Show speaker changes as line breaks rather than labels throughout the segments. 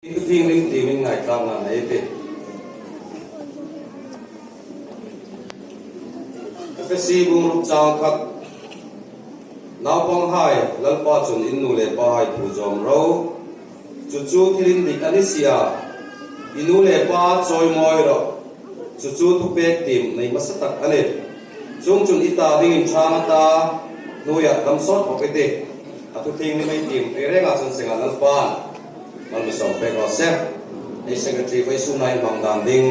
Thinglim timin ngaitlak na nei ti. Efesi bungruk chang khat naupang hai Lalpa chun in nu leh pa hai thu zawm ro. Chu chu thilin dik a ni sia. I nu leh pa chawi mawi rawh. Chu chu thupek tim nei hmasa tak a ni. Chung chun i ta ding in chhang ata hnuiah dam sawt bawk i ti. A thu thinglim ei tim ei rengah chuan sengah Lalpa'n Malmisawm pek rawh se. Hei Secretary vawi sum lai hmang dan ding.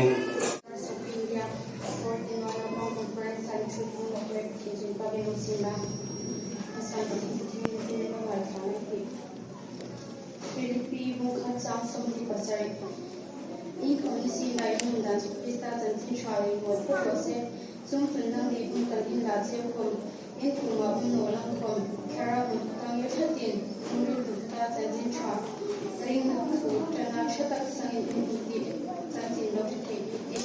In khumah um nawl ang khawm, thlarau hmun tang i thatin um rilru ta chanchin tha ring thu tana tha tak sangin um hmu tih chanchin lo hre thei bik tih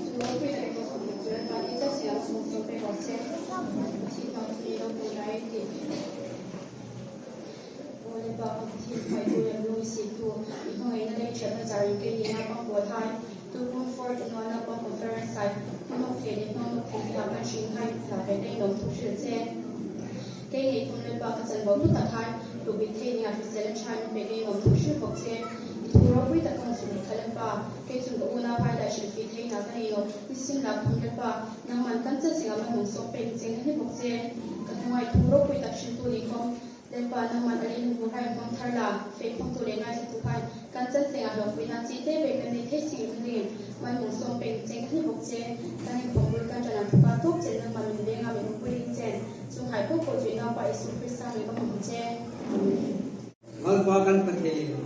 chu ropui tak emaw sawm tak chu Lalpa ni chauh siam sawm sawm pe rawh se thih hmang chu ni lo tur lai tih Aw Lalpa ka thil phaitu leh lung situ i hmangaihna leh thatna char in kei ni naupang pawl hai Tupum Fort Inua naupang conference ai hmanawk thei leh hmanawk thei hna kan hring hai hna ve te in awm thu hrilh che. Kei ngei tum Lalpa ka chanvo hlu tak hai hlubit thei nia hrisel a tha in pe kei in awm thu hrilh bawk che. I thu ropui tak ka hmu leh kha Lalpa, kei chun ka unau hai lah hrilh fih thei hna ka nei lo. Nisim lah phun Lalpa, nangman kan chanchin ah man sawm pek cheng a hni bawk che. Ka hnungai thu ropui tak hriltu ni khawm. Lalpa, nangman a rilru hmu hain hmang thar la, feh khawmtu leh ngaithlatu khan kan chanchin ah hlawhpuina chi te ber kan nei thei si in ring. Manmung sawm peng cheng ka hni bawk che. Kan inkhawm bul kan ṭan ang thupa tawp chen nangman min veng a min awmpui ring chen. Chung hai pawh pawh chu i naupa Isu Krista min ka hmu che. Amen.
Lalpa kan Pathian,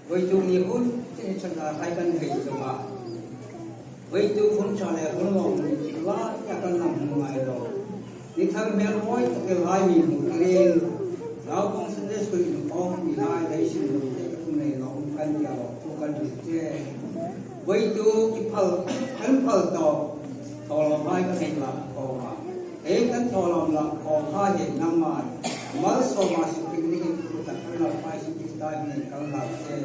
Vawitu ni hun che hi chhan hai kan hei zong ah Vawitu hun tha le hun lawm lai a kan lang hmu ngai lo. Ni thar hmel mawi tak i lai mi hmu turin naupang Sunday School in awm ni lai lei sin lo te ka tum nei lo kan tia lo thu kan hrilh che. Vawitu i phal kan phal tawh thawhlawm lai ka hei lah khawm ah he kan thawhlawm lah khawm ha hi nangmah malsawma si picnic in thu tak kan lo phai si Krista hi kal hlah che.